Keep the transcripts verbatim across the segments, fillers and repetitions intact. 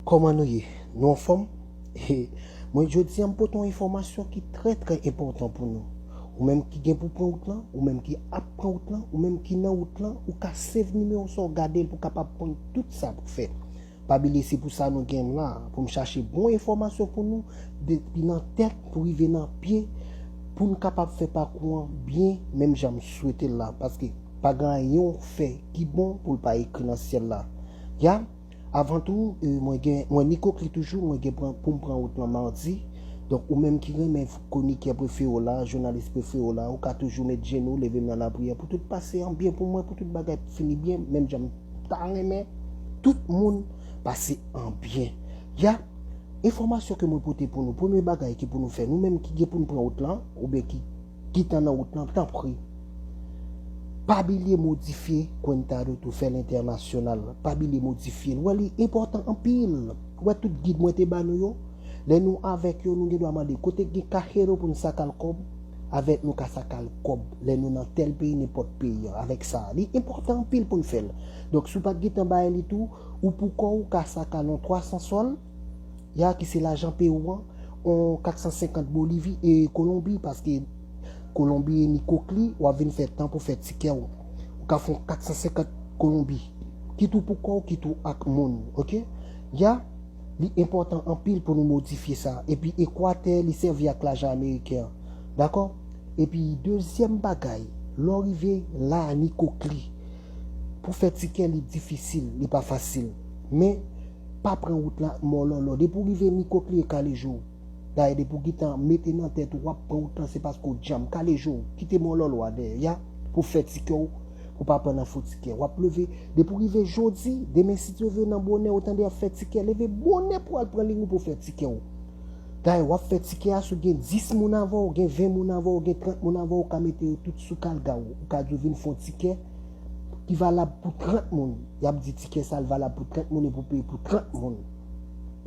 Kòman nou ye? Nou anfòm? Mwen, jodi a, m pote yon enfòmasyon ki trè, trè enpòtan pou nou. Ou menm ki gen pou pran wout lan, ou menm ki ap pran wout lan, ou menm ki nan wout lan, ou ka save nimewo sa w gade l pou w kapab konn tout sa pou fè. Pa bliye, se pou sa nou gen m la, pou m chache bon enfòmasyon pou nou, depi nan tèt pou rive nan pye, pou n kapab fè pakou an byen, menm jan m swete l la, paske pa gen anyen w fè ki bon pou l pa ekri nan syèl la. Ya, avan tou, eh, mwen gen, mwen Nico Clee toujou, mwen gen pran, pou m pran wout lan madi. Donk, ou menm ki renmen kwonikè prefere w la, jounalis prefere w la, ou ka toujou met jenou, leve m nan lapriyè pou tout pase an byen pou mwen, pou tout bagay fini byen, menm jan m ta renmen tout moun pase an byen. Ya, enfòmasyon ke mwen pote pou nou, premye bagay ki pou nou fè, nou menm ki gen pou n pran wout lan, oubyen ki gentan nan wout lan, tanpri, pa bliye modifye Cuenta de Trufel International. Pa bliye modifye l. Wè, li enpòtan anpil. Wè, tout gid mwen te ba nou yo, lè nou avèk yo, nou gen dwa mande kote gen kajero pou n saka l kòb, avèk nou ka saka l kòb lè nou nan tèl peyi, nenpòt peyi an. Avèk sa, li enpòtan anpil pou n fè l. Donk, si w pa t gentan bay li tou, ou pou kò w ka saka l yon twa san sòl, ya, ki se lajan Pewou an, yon kat san senkant Bolivi e Kolonbi, paske Kolonbi e Nico Clee, w ap vin fè tan pou fè tikè w. Ou ka fè yon kat san senkant Kolonbi. Kit ou pou kò w, kit ou ak moun, oke? Ya, li enpòtan anpil pou nou modifye sa. Epi Ekwatè, li sèvi ak lajan ameriken an. Dakò? Epi dezyèm bagay, lè w rive la, Nico Clee, pou fè tikè, li difisil, li pa fasil. Men, pa pran wout la mòlòlò. Depi w rive Nico Clee, e kale je w. Dayè, depi w gentan mete nan tèt ou w ap pran wout lan, se paske w djanm. Kale je w, kite mòlòlò a dèyè, ya, pou fè tikè w, pou pa pran nan fo tikè. W ap leve, depi w rive jodi, demen si Dye vle nan bonè, ou tande y ap fè tikè, leve bonè pou w al pran liy ou pou w fè tikè w. Dayè, w ap fè tikè a, si w gen dis moun avè w, gen ven moun avè w, gen trant moun avè w, ou ka mete yo tout sou kalga w. Ou ka di w vin fè yon tikè ki valab pou trant moun. Y ap di tikè sa a valab pou trant moun epi w peye pou trant moun.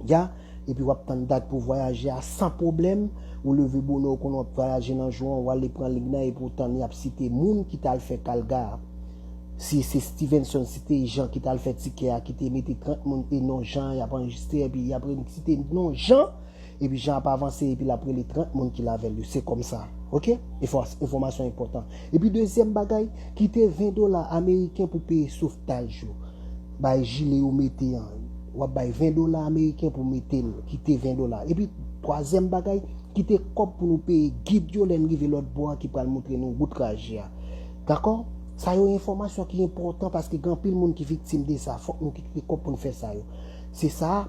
Ya, epi w ap tann dat pou vwayaje a san pwoblèm. Ou leve bonè, ou konnen w ap vwayaje nan jou an, w ale pran liy nan epi w tann y ap site moun ki t al fè kalga a. Si se Stevenson, site Jean ki t al fè tikè a, ki te mete trant moun e non Jean an, y ap anrejistre, epi y ap site non Jean, epi Jean ap avanse, epi l ap rele trant moun ki l avè l yo. Se kòmsa. Oke? Enfò-, enfòmasyon enpòtan. Epi dezyèm bagay, kite ven dola ameriken pou peye sovtaj yo. Bay jile yo mete an. W ap bay ven dola ameriken pou mete l. Kite ven dola. Epi twazyèm bagay, kite kòb pou nou peye gid yo lè n rive lòt bò a ki pral montre nou wout traje a. Dakò? Sa yo enfòmasyon ki enpòtan paske gen anpil moun ki viktim de sa. Fòk nou kite kòb pou n fè sa yo. Se sa.